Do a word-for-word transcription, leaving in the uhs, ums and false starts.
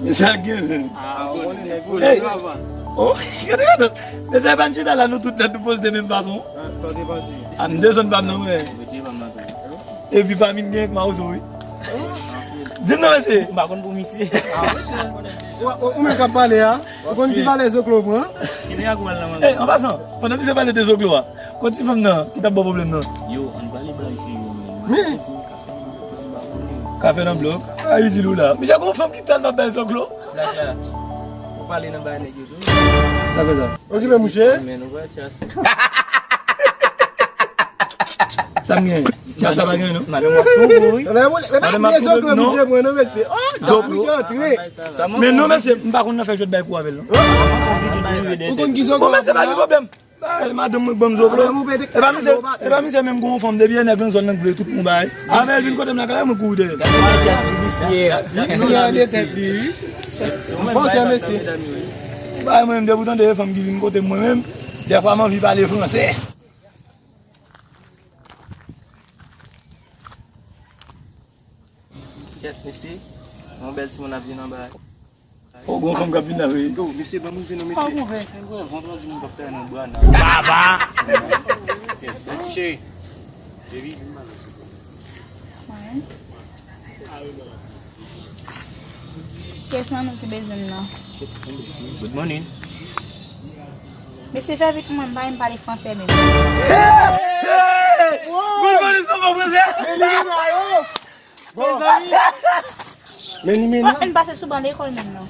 Sa gen menm. Ah, ou konnen nèg yo. Hey. Oh, gade, gade. Men sa pa n chita la, nou tout nèt nou poste menm fason. Ah, sa w te panse? Ah, m desann pa m nan, mwen. Mete pa m nan tou. Epi pa m gen ak Mawozo, wi. Di m non, mesye. M pa konn pou misye. Ah, mesye. Ou, ou, ou menm k ap pale a? Ou konn ki valè zoklo pran? Kile a kou al nan mango. Hey, an pasan, pandan misye pale de zoklo a, kot ti fanm nan ki t ap ba w pwoblèm nan? Yo, ann pale ba misye yo, men. Men. Kafe nan blòk. A, itil ou la. Misye gon fanm ki tan pa bay zoklo. Black la. Ou pale nan bay nèg yo tou. Sa fè sa? Okipe mouche. Men nou pa chas. Sa m gen? Chas la pa gen, non. Madanm ap tou wi. Madanm ap tou, non. Mouche mwen, non, mesye. Oh, zoklo. Mouche antre. Men non, mesye, m pa konn nan fè jwèt bay kou avè l, non. Ou konn ki zoklo? Bon, mesye, pa gen pwoblèm. Bay madanm mwen ban m zoklo. E pa misye, e pa misye menm gon fanm depi e nèg nan zòn nan k vle tout moun bay. Avè l vin kote m nan kay la, mwen kouri dèyè l. Li an de tèt li, wi. Fòkè mesye. Bay mwen menm depi w tande e fanm ki vin kote m mwen menm, dèfwa m anvi pale fransè. Kèt, mesye. Yon bèl timoun ap vin anba. O, gon fanm k ap vin la, wi. Yo, mesye, ban m rive non, mesye. Pa ouvè, ouvè, vandredi moun k ap fè nan bra nan. Baba! Kèt, ti cheri. Baby. Mwen. Kiyès nan nou ki bezwen m nan? Good morning. Mesye, fè vit, mwen, m pa renmen pale fransè menm. Hey! Hey! Good morning, sa va, fransè? Mezanmi. Men limena. Ann pase sou ban lekòl menm non.